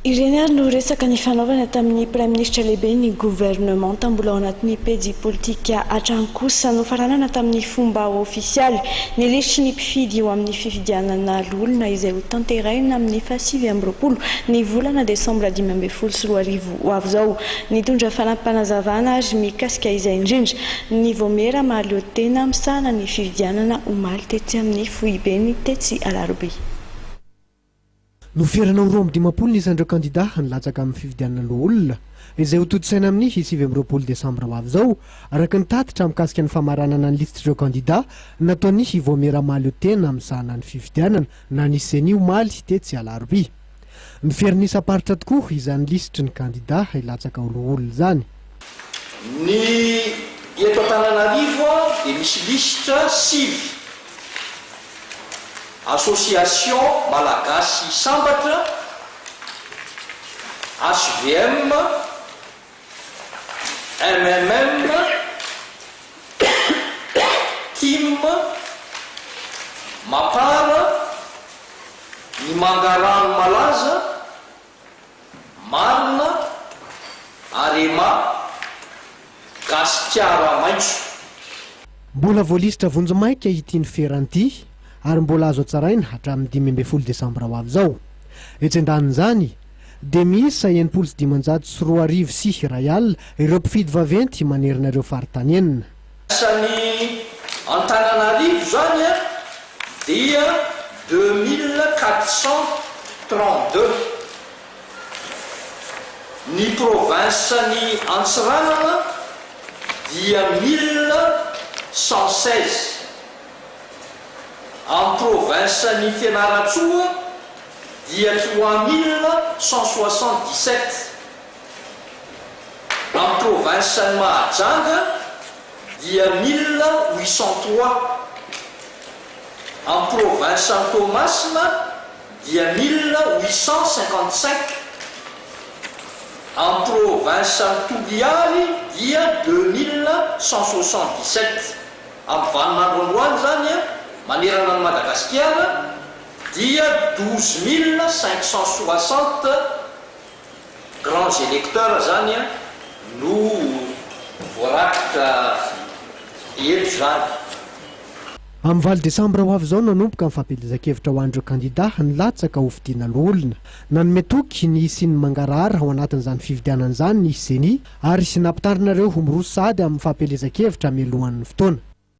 Ireny ary no resaka nifanaovana tamin'ny Praiminisitra lehiben'ny governemanta mbola ao anatin'ny pejy politika hatrany kosa. Nofaranana tamin'ny fomba ofisialy ny lisitry ny mpifidy ho amin'ny fifidianana loholona izay hotanterahina amin'ny faha 29 ny volana desambra 2015 ho avy izao. Nitondra fanampim-panazavana ary mikasika izay indrindra ny vaomiera mahaleo tena misahana ny fifidianana omaly tetsy amin'ny foibeny tetsy Alarobia. Noferana ho 52 ny isan'ireo kandidà nilatsaka amin'ny fifidianana loholona, izay hotontosaina amin'ny 29 desambra ho avy izao, araka ny tatitra mikasika ny famaranana ny lisitr'ireo kandidà nataon'ny Vaomiera mahaleo tena misahana ny fifidianana na ny Ceni omaly tetsy Alarobia. Noferana isam-paritra tokoa izany lisitry ny kandidà hilatsaka ho loholona izany. Ny eto Antananarivo dia misy lisitra sivy. Association Malagasy Sambatra, HVM, MMM, Tim, Mapar, ny Mangarano Malaza, Marina, Arema, Gasikara Maitso. Mbola voalisitra vonjimaika ity noferana ity ary mbola azo hatsaraina hatramin'ny 15 desambra ho avy izao. Etsy andanin'izany dia miisa 2560 ireo mpifidy vaventy manerana ireo faritany enina. Isan'ny Antananarivo izany dia 2432. Ny province-n'i Antsiranana dia 1116. Amin'ny province-n'i Fianarantsoa dia 3177. Amin'ny province-n'i Mahajanga dia 1803. Amin'ny province-n'i Toamasina dia 1855. Amin'ny province-n'i Toliary dia 2177. Amin'ny vaninandro androany izany manerana an'i Madagasikara dia 12560 grands électeurs izany no voarakitra eto izany. Amin'ny 8 desambra ho avy izao no hanomboka ny fampielezan-kevitra ho an'ireo kandidà nilatsaka ho fidiana loholona. Nanome toky ny hisian'ny mangarahara ao anatin'izany fifidianana izany ny Ceni ary nampitandrina ireo ho miroso sahady amin'ny fampielezan-kevitra mialohan'ny fotoana.